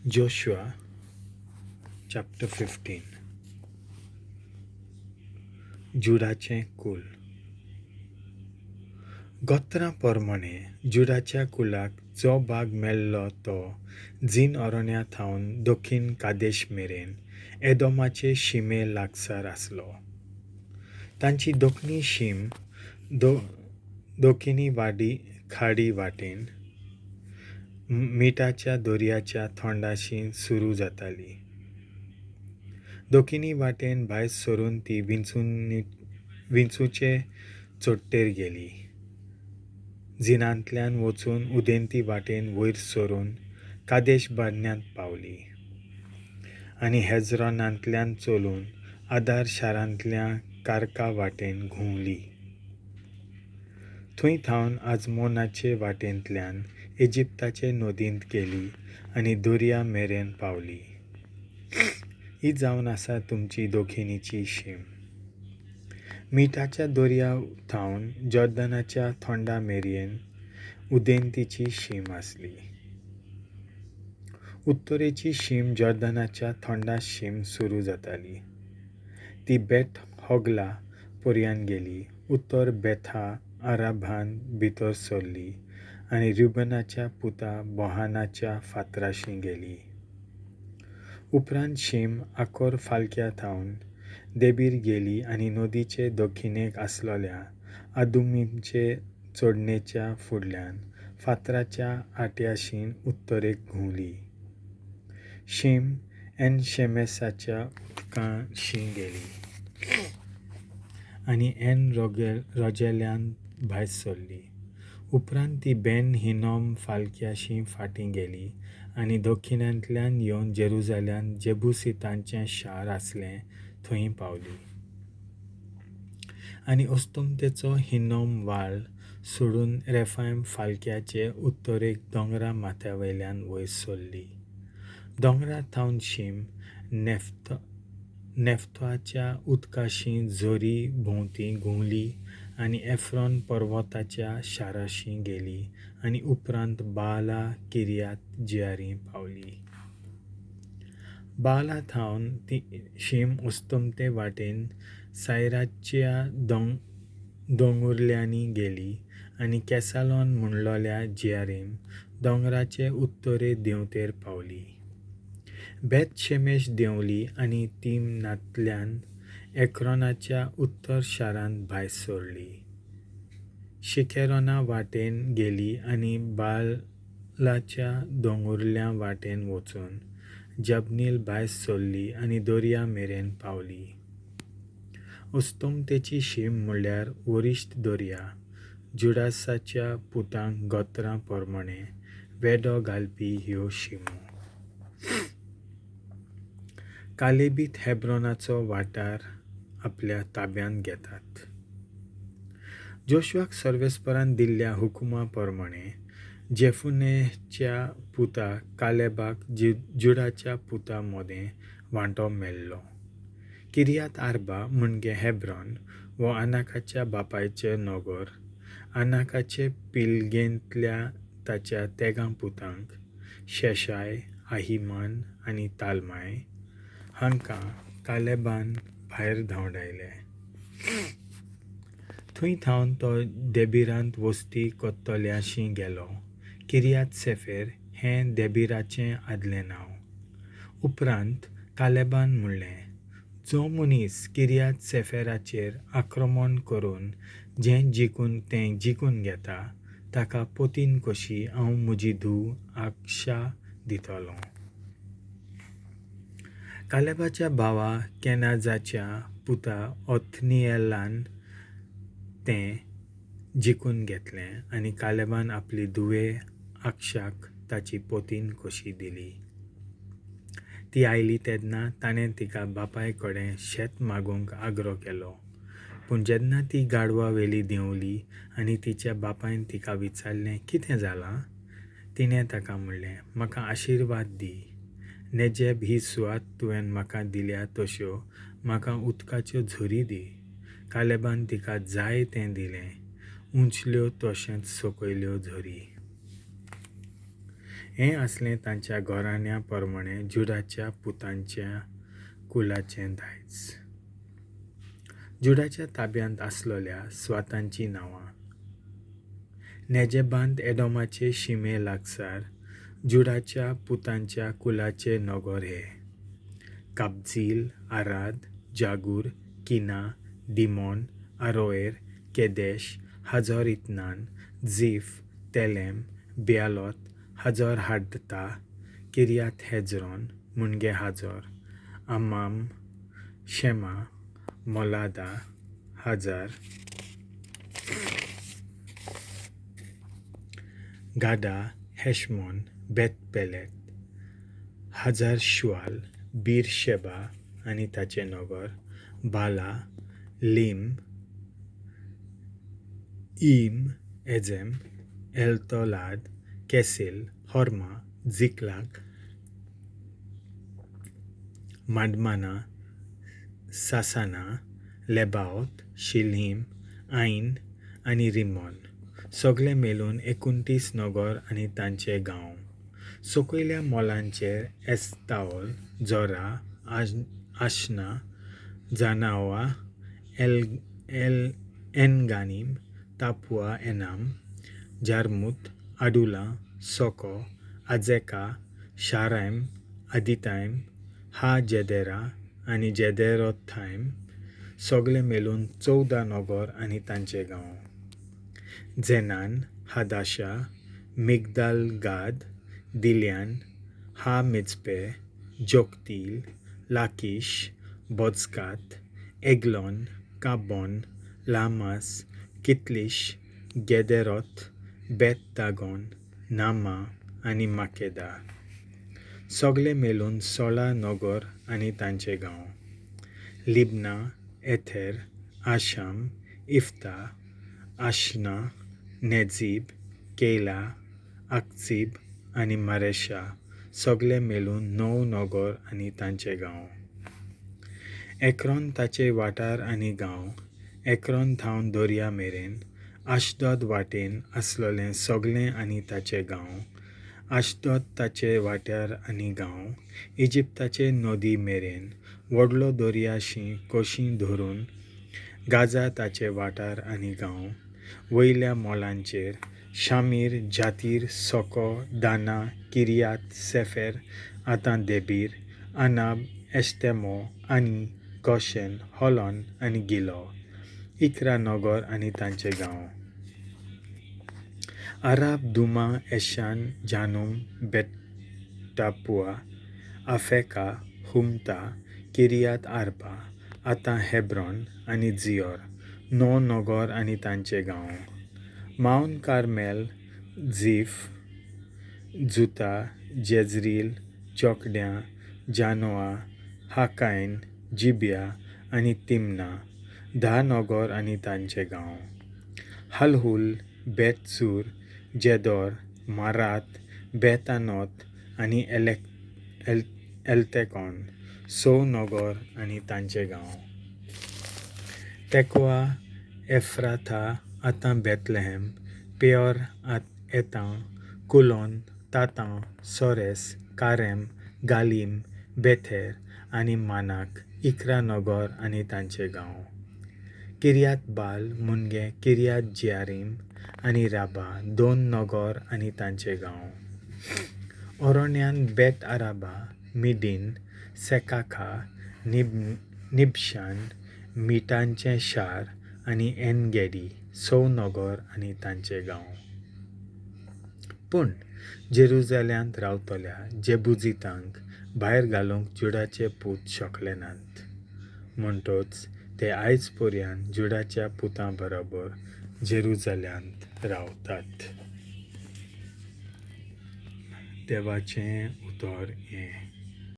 Joshua chapter 15. जुडाचें cool. गोत्रां परमणे जुडाच्या कुलाक जो भाग मेल्लो तो झीन अरण्या थावन दक्षीण कादेश मेरेन एदोमाचे शिमे लागसार आसलो. तांची दक्षिणी शीम दक्षिणी वाडी खाडी वाटेन मिठाच्या दर्याच्या थोंडाशी सुरू जाताली. दक्षिणी वाटेन भायर सरून ती विंचूचे चोडटेर गेली. झिनांतल्यान वचून उदेंती वाटेन वयर सरून कादेश बारण्यांत पावली आनी हेजरोनांतल्यान चलून आदार शारांतल्या कारका वाटेन घुंवली. थंय थावन आजमोनाचे वाटेंतल्यान इजिप्ताचे नदींत गेली आनी दर्या मेरेन पावली. ही जावन आसा तुमची दक्षिणेची शीम. मिठाच्या दर्या थावन जॉर्दनाच्या थोंडा मेरेन उदेंतीची शीम आसली. उत्तरेची शीम जॉर्दनाच्या थोंडा शीम सुरू जाताली. ती बेत होगला पर्यान गेली, उत्तर बेथा आराभान भितर सरली आनी रुबनाच्या पुता बोहानाच्या फातराशी गेली. उपरांत शीम आकोर फालक्या थावन देबीर गेली आनी नदीचे दक्षिणेक आसलेल्या आदुमीमचे चोडणेच्या फुडल्यान फातराच्या आट्याशीन उत्तरेक घुंवली. शीम एन शेमेसाच्या उदकाशी गेली आनी एन रोजेल्यान भायर सरली. उपरांत ती बेन हिनोम फालक्याशी फाटीं गेली आनी दक्षिणांतल्यान येवन जेरुजाल्यान जेबुसितांचें शार आसलें थंय पावली. आनी अस्तमतेचो हिनोम वाळ सोडून रेफायम फालक्याचे उत्तरेक दोंगरा माथ्यावयल्यान वयर सरली. दोंगरा थावन शीम नेफ्ताच्या उदकाशी झरी भोंवती घुंवली आनी एफ्रॉन पर्वताच्या शाराशी गेली आनी उपरांत बाला किर्यात जियारी पावली. बाला थावन ती शीम अस्तमते वाटेन सायराच्या दोंगुर्ल्यांनी गेली आनी केसालोन म्हणलोल्या जियारीम दोंगराचे उत्तरे देंवतेर पावली. बेत शेमेश देंवली आनी तिमनांतल्यान एक्रोनाच्या उत्तर शारांत भायर सरली. शिकेरोना वाटेन गेली आनी बालाच्या दोंगुर्ल्या वाटेन वचून जबनील भायर सरली आनी दर्या मेरेन पावली. अस्तमतेची शीम म्हणल्यार वरिश्ठ दर्या जुडासाच्या पुतांक गोत्रां प्रमाणें वेडो घालपी ह्यो शिमो. कालेबीत हेब्रोनाचो वाठार आपल्या ताब्यांत घेतात. जोशुआक सर्वेस्परान दिल्ल्या हुकुमा प्रमाणें जेफुनेच्या पुता कालेबाक जुडाच्या पुता मदें वांटो मेळ्ळो. किर्यात आर्बा म्हणजे हेब्रॉन वो अनाकाच्या बापायचें नगर अनाकाचे पिळगेंतल्या ताच्या तेगां पुतांक शेशाय, आहिमान आनी तालमाय हांकां कालेबान भायर धांवडायले. थंय थावन तो देबिरांत वस्ती कोत्तोल्याशी गेलो. किर्यात सेफेर हें देबिराचें आदलें नांव. उपरांत कालेबान म्हणलें, जो मनीस किर्यात सेफेराचेर आक्रमण करून जें जिखून तें जिखून घेता ताका पोतीन कशी हांव म्हजी धूव आक्षा दितलो. कालेबाच्या भावा केनाजाच्या पुता ओथनिएलान तें जिखून घेतलें आनी कालेबान आपली धुवे आक्षाक ताची पोतीन कशी दिली. ती आयली तेन्ना ताणें तिका बापाय कडेन शेत मागूंक आग्रो केलो. पूण जेन्ना ती गाडवा वेली देंवली आनी तिच्या बापायन तिका विचारलें, कितें जालां? तिणें ताका म्हणलें, म्हाका आशिर्वाद दी. नेजेब ही सुवात तुवें म्हाका दिल्या तश्यो म्हाका उदकाच्यो झरी दी. कालेबान तिका जाय तें दिलें, उंचल्यो तशेंच सकयल्यो झरी. हें आसलें तांच्या घराण्या प्रमाणें जुडाच्या पुतांच्या कुलाचें दायज. जुडाच्या ताब्यांत आसलोल्या स्वातांचीं नांवां. नेजेबांत एडोमाचे शिमे लागसार जुडाच्या पुतांच्या कुलाचे नगर हे: Kabzeel, Arad, Jagur, Kinah, Dimon, Aroer, Kedesh, Hazar Ithnan, Ziph, Telem, Bealoth, Hazar Hadattah, Kiriath Hezron Munage Hazor, Amam, Shema, Moladah, Hazar Gaddah, Heshmon, Beth Pelet, Hazar Shual, Beersheba आनी ताचे नगर, Baalah, Lim, Iim, Azem, Eltolad, Chesil, Hormah, Ziklag, Madmannah, Sansannah, Lebaoth, Shilhim, Ain आनी रिमोन, सगळे मेळून 29 नगर आनी तांचे गांव. सकयल्या मोलांचेर Eshtaol, Zorah, Ashnah, Zanoah, El Engannim, Tappuah, Enam, Jarmuth, Adullam, Socoh, Azekah, Shaaraim, Adithaim, Ha Gederah आनी जेदेरोथायम, सगळे मेळून 14 नगर आनी तांचे गांव. Zenan, Hadashah, Migdal Gad, Dilean, Ha Mizpeh, Joktheel, Lachish, Bozkath, Eglon, Cabbon, Lahmas, Kithlish, Gederoth, Beth Dagon, Naamah आनी माकेदा, सगळे मेळून 16 नगर आनी तांचे गांव. Libnah, Ether, Ashan, Iphtah, Ashnah, Nezib, Keilah, Achzib आनी मारेशा, सगळे मेळून 9 नगर आनी तांचे गांव. एक्रोन ताचे वाठार आनी गांव, एक्रोन थावन दर्या मेरेन आशदोद वाटेन आसलोलें सगळें आनी ताचे गांव, आशदोद ताचे वाठार आनी गांव, इजिप्ताचे नदी मेरेन व्हडलो दर्याशी कशी धरून गाजा ताचे वाठार आनी गांव, वयल्या मोलांचेर Shamir, Jattir, Socoh, Dannah, Kiriath Sepher, आतां देबीर, अनाब, एश्तेमो आनी गोशेन, हॉलॉन आनी गिलो, 11 नगर आनी तांचे गांव. Arab, Dumah, Ashan, Janum, Beth Tappuah, Aphekah, Humtah, Kiriath Arba, आतां हेब्रॉन आनी जियोर, 9 नगर आनी तांचे गांव. Maon Carmel, Ziph, Juttah, Jezreel, Jokdeam, Zanoah, Hakkine, Zibiah आनी तिमना, 10 नगर आनी तांचे गांव. Halhul, Beth Zur, Gedor, Maarath, Beth Anoth आनी एल्तेकॉन, 6 नगर आनी तांचे गांव. तेकवा, एफ्राथा, आतां बेथलेहम, पेयोर एतां, कुलोन, तातां, सोरेस, कारेम, गालीम, बेथेर आनी मानाक, 11 नगर आनी तांचे गांव. किर्यात बाल मुणगे किर्यात जियारीम आनी राबा, 2 नगर आनी तांचे गांव. ओरोण्यान बेत आराबा, मिडीन, सेकाखा, निबशान, मिठांचें शार आनी एनगेडी, 6 नगर आनी तांचे गांव. पूण जेरुजाल्यांत रावतल्या जेबुजितांक भायर घालूंक जुडाचे पूत शकले नात, म्हणटच ते आयज पर्यंत जुडाच्या पुतां बरोबर जेरुजाल्यांत रावतात. देवाचें उतर हें.